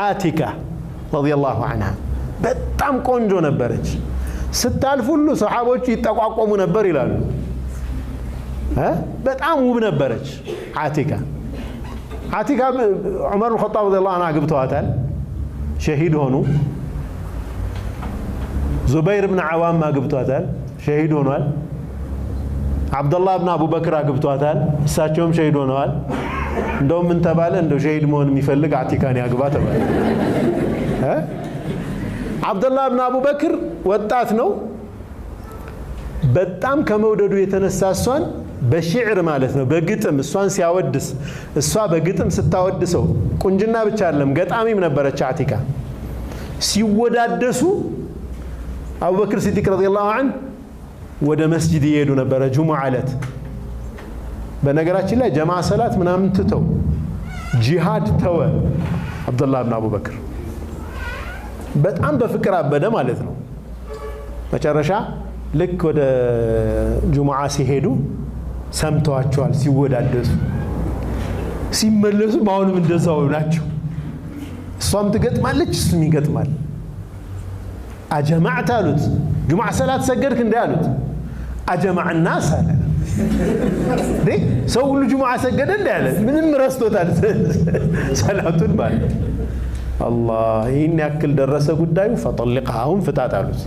ዓቲካ ረዲየላሁ ዐንሃ በጣም ቆንጆ ነበረች። ስታልፍ ሁሉ ሰሓቦቹ ይጠቋቆሙ ነበር ይላሉ። በጣም ውብ ነበረች ዓቲካ። ዓቲካ ዑመር ብን ኸጣብ ረዲየላሁ ዐንሁ አግብተዋታል። ሸሂድ ሆኑ። ዙበይር ብን ዓዋም አግብቷታል። ሸሂድ ሆኗል። ዓብደላህ ብን አቡበክር አግብቷታል። እሳቸውም ሸሂድ ሆነዋል። እንደውም ምን ተባለ? እንደው ሸሂድ መሆን የሚፈልግ ዓቲካን ያግባ ተባለ። ዓብደላህ ብን አቡበክር ወጣት ነው። በጣም ከመውደዱ የተነሳ እሷን በሽዕር ማለት ነው፣ በግጥም እሷን ሲያወድስ፣ እሷ በግጥም ስታወድሰው፣ ቁንጅና ብቻ አይደለም ገጣሚም ነበረች ዓቲካ። ሲወዳደሱ አቡበክር ሲዲቅ ረዲየላሁ ዐንሁ ወደ መስጂድ እየሄዱ ነበረ ጁሙዓ ዕለት። በነገራችን ላይ ጀማዓ ሰላት ምናምን ትተው ጂሃድ ተወ አብዱላህ ብን አቡበክር። በጣም በፍቅር አበደ ማለት ነው። መጨረሻ ልክ ወደ ጁሙዓ ሲሄዱ ሰምተዋቸዋል ሲወዳደሱ። ሲመለሱ አሁንም እንደዛው ናቸው። እሷም ትገጥማለች፣ እሱም ይገጥማል። አጀማዕት አሉት። ጁሙዓ ሰላት ሰገድክ እንዴ አሉት። አጀማዕ ናስ አለ። ሰው ሁሉ ጁሙዓ ሰገደ እንዴ አለ። ምንም ረስቶታል ሰላቱን ማለት። አላህ ይህን ያክል ደረሰ ጉዳዩ። ፈጠልቅሃ፣ አሁን ፍታት አሉት።